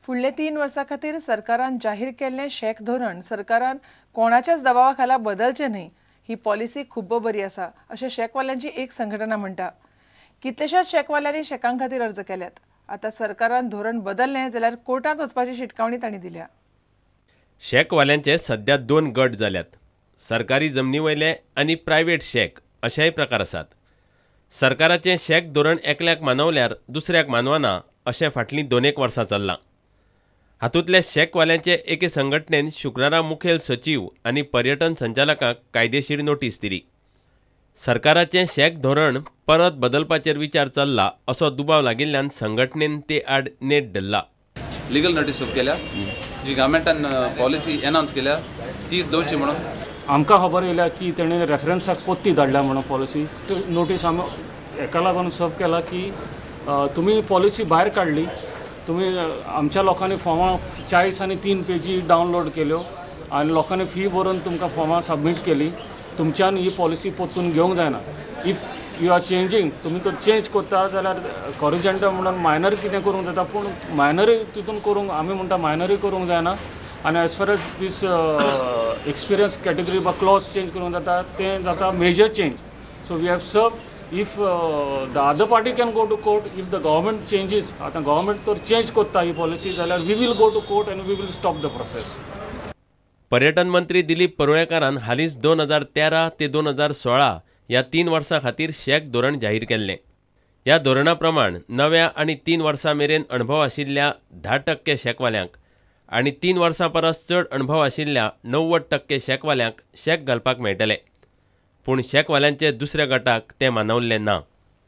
फुडले 3 वर्सां खातीर सरकारान जाहीर केल्लें शॅक धोरण सरकारान कोणाच्याच दबावा खाला बदलचें न्हय ही पॉलिसी खूब बरी आसा अशें शॅकवाल्यांची एक संघटना म्हणटा। कितलेशाच शॅकवाल्यांनी शॅकां खातीर अर्ज केल्यात। आतां सरकारान धोरण बदललें जाल्यार कोर्टांत वचपाची शिटकावणी तांणी दिल्या। शॅकवाल्यांचे सध्या 2 गट जाल्यात, सरकारी जमनी वयले आनी प्रायव्हेट शॅक अशेय प्रकार आसात। सरकाराचें शॅक धोरण एकल्याक मानवल्यार दुसऱ्याक मानवना अशें फाटलीं 2 वर्सां चल्लां। हातूंतल्या शॅकवाल्यांचे एके संघटनेन शुक्रारा मुखेल सचीव आनी पर्यटन संचालकांक कायदेशीर नोटीस दिली। सरकाराचें शॅक धोरण परत बदलपाचेर विचार चल्ला असो दुबाव लागिल्ल्यान संघटनेन ते आड नेट धरला। लिगल नोटीस केल्या जी गव्हर्मेंटान पॉलिसी अनाउन्स केल्या तीच दवरची म्हणून आमकां खबर येयल्या की तेणें रेफरन्साक पोत्ती धाडल्या म्हणून पॉलिसी नोटीस आमी हेका लागून सर्व केला की तुमी पॉलिसी भायर काडली, तुमी आमच्या लोकांनी फॉर्मां 40 आनी 3 पेजी डावनलोड केल्यो आनी लोकांनी फी भरून तुमकां फॉर्मां सबमीट केली, तुमच्यान ही पॉलिसी परतून घेवंक जायना। If you are changing, तुमी तर चेंज करता जाल्यार कॉरिजेंटल म्हणून मायनर कितें करूंक जाता, पूण मायनरूय तितून करूंक आमी म्हणटा मायनरूय करूंक जायना। आनी as far as this experience category वा क्लॉज चेंज करूंक जाता तें जाता major change. So we have serve if the other party can go to court if the government changes. आतां गव्हर्मेंट तर चेंज करता ही पॉलिसी जाल्यार we will go to court and we will stop the process. पर्यटन मंत्री दिलीप परुळेकारान हालींच 2013 ते 2016 ह्या 3 वर्सां खातीर शॅक धोरण जाहीर केल्लें। ह्या धोरणा प्रमाण नव्या आनी 3 वर्सां मेरेन अणभव आशिल्ल्या 10% शॅकवाल्यांक आनी 3 वर्सां परस चड अणभव आशिल्ल्या 90% शॅकवाल्यांक शॅक घालपाक मेळटले। पूण शॅकवाल्यांचे दुसऱ्या गटाक तें मानवल्लें ना।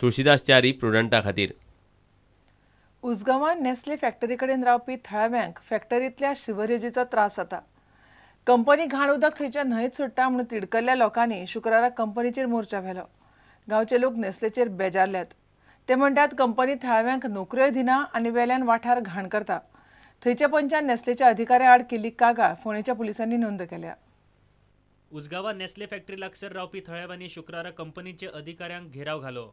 तुळशीदास च्यारी, प्रुडंटा खातीर। उसगांवां नेस्ले फॅक्टरी कडेन रावपी थळाव्यांक फॅक्टरींतल्या सिवरेजीचो त्रास जाता। कंपनी घाण उदक थंयच्या न्हंयेत सोडटा म्हणून तिडकल्ल्या लोकांनी शुक्रारा कंपनीचेर मोर्चा व्हेलो। गांवचे लोक नेस्लेचेर बेजारल्यात। ते म्हणटात कंपनी थळाव्यांक नोकऱ्योय दिना आनी वेल्यान वाठार घाण करता। थंयच्या पंचान नेस्लेच्या अधिकाऱ्या आड केल्ली कागाळ फोंडेच्या पुलिसांनी नोंद केल्या। उसगांवां नेस्ले फॅक्टरी लागसर रावपी थळाव्यांनी शुक्रारा कंपनीचे अधिकाऱ्यांक घेराव घालो।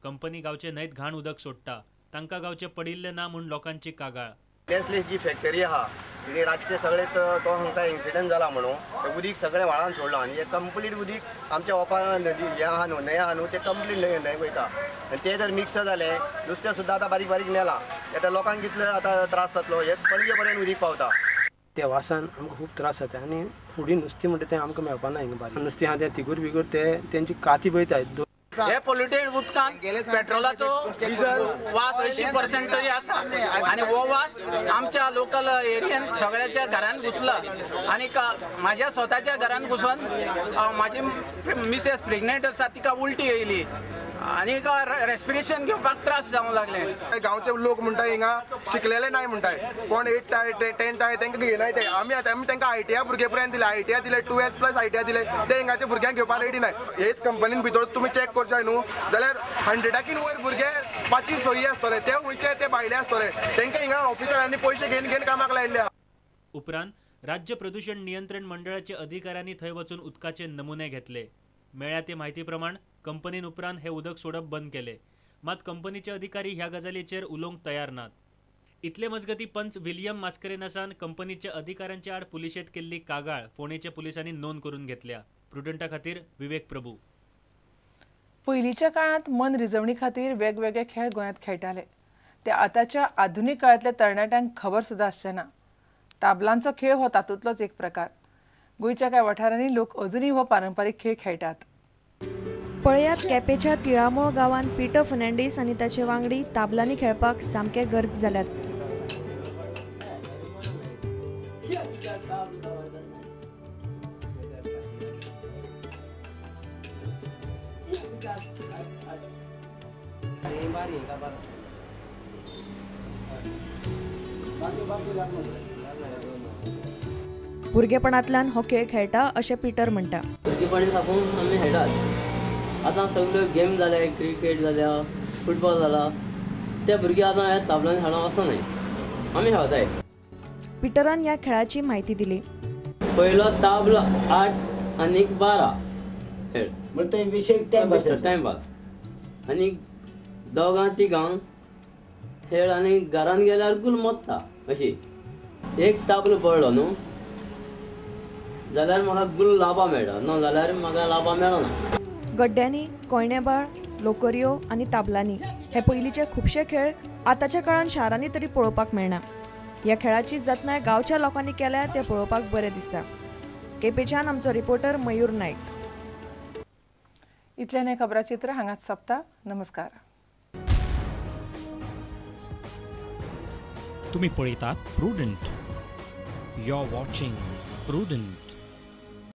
कंपनी गांवचे न्हंयेत घाण उदक सोडटा, तांकां गांवचे पडिल्लें ना म्हूण लोकांची कागाळ। नेस्ले जी फॅक्टरी आहा तिणे रातचे सगळे तो सांगता इन्सिडंट जाला म्हणून ते उदीक सगळें व्हाळान सोडलां आनी हें कंप्लीट उदीक आमच्या ओपा नदी हें आहा न्हू न्हंय आहा न्हू तें कंप्लीट न्हंय वयता आनी तें जर मिक्स जालें नुस्तें सुद्दां आतां बारीक बारीक मेलां, आतां लोकांक कितलो आतां त्रास जातलो, हे पणजे पर्यंत उदीक पावता। त्या वासान आमकां खूब त्रास जाता आनी फुडें नुस्तें म्हणटा तें आमकां मेळपा ना हिंगा बारीक नुस्तें आहा तें तिगूर बिगूर ते तेंची काती पळयता। हे पोल्युटेड उदकांत पेट्रोलाचो वास 80% तरी आसा आनी हो वास आमच्या लोकल एरियन सगळ्याच्या घरान घुसला आनी म्हाज्या स्वताच्या घरान घुसून म्हाजी मिसेस प्रेग्नेंट आसा तिका उलटी येयली आनी रेस्पिरेशन घेवपाक त्रास जावंक लागले। गांवचे लोक म्हणटा हिंगा शिकलेले नाय म्हणटाय, कोण 8th आहे 10th आहे तांकां घेयनाय ते। आमी आतां तांकां ITI भुरगे पर्यंत दिले, ITI दिले, 12th plus ITI दिले, ते हिंगाचे भुरग्यांक घेवपाक रेडी नाय। हेच कंपनीन भितर तुमी चॅक करचे न्हू जाल्यार 100 वयर भुरगे 5 6 आसतले, ते वयचे ते भायले आसतले, तांकां हिंगा ऑफिसरांनी पयशे घेवन घेवन कामाक लायिल्ले आहा। उपरांत राज्य प्रदूषण नियंत्रण मंडळाचे अधिकाऱ्यांनी थंय वचून उदकाचे नमुने घेतले। मेळ्ळ्या ते म्हायती प्रमाण कंपनीन उपरांत हे उदक सोडप बंद केले, मात कंपनीचे अधिकारी ह्या गजालीचेर उलोवंक तयार नात। इतले मजगती पंच विलियम मास्करेनासान कंपनीच्या अधिकाऱ्यांच्या आड पुलिशेंत केल्ली कागाळ फोंडेच्या पुलिसांनी नोंद करून घेतल्या। प्रुडंटा खातीर विवेक प्रभू। पयलींच्या काळांत मन रिजवणी खातीर वेगवेगळे खेळ गोंयांत खेळटाले, ते आतांच्या आधुनीक काळांतल्या तरणाट्यांक खबर सुद्दां आसचें ना। ताबलांचो खेळ हो तातूंतलोच एक प्रकार। गोंयच्या कांय वाठारांनी लोक अजुनूय हो पारंपारीक खेळ खेळटात। पळयात केपेच्या तिळामोळ गांवांत पीटर फर्नांडीस आनी ताचे वांगडी ताबलांनी खेळपाक सामके गर्क जाल्यात। भुरगेपणांतल्यान हो खेळ खेळटा अशें पीटर म्हणटा। भुरगेपणी साकून आमी खेळटात, आतां सगळ्यो गेम जाले, क्रिकेट जाल्या, फुटबॉल जाला, ते भुरगे आतां ह्या ताबलांनी खेळोंक वचनाय, आमी खेळताय। पीटरान ह्या खेळाची म्हायती दिली। पयलो ताबलो 8 आनी 12 खेळ म्हणटा विशेक टायमपास, टायमपास आनी 2 तिगां खेळ आनी घरान गेल्यार गुल मोडटा अशी। एक ताबलो पडलो न्हू जाल्यार म्हाका गुल लाभा मेळटा, ना जाल्यार म्हाका लाभा मेळना. गड्ड्यांनी, कोयणेबाळ, लोकरयो आनी ताबलांनी हे पयलींचे खुबशे खेळ आतांच्या काळान शारांनी तरी पळोवपाक मेळना. ह्या खेळाची जतनाय गांवच्या लोकांनी केल्या तें पळोवपाक बरें दिसता. केपेच्यान आमचो रिपोर्टर मयूर नायक. इतल्यान हें खबराचित्र हांगाच सोंपता. नमस्कार. तुम्ही पळयतात Prudent. You are watching Prudent.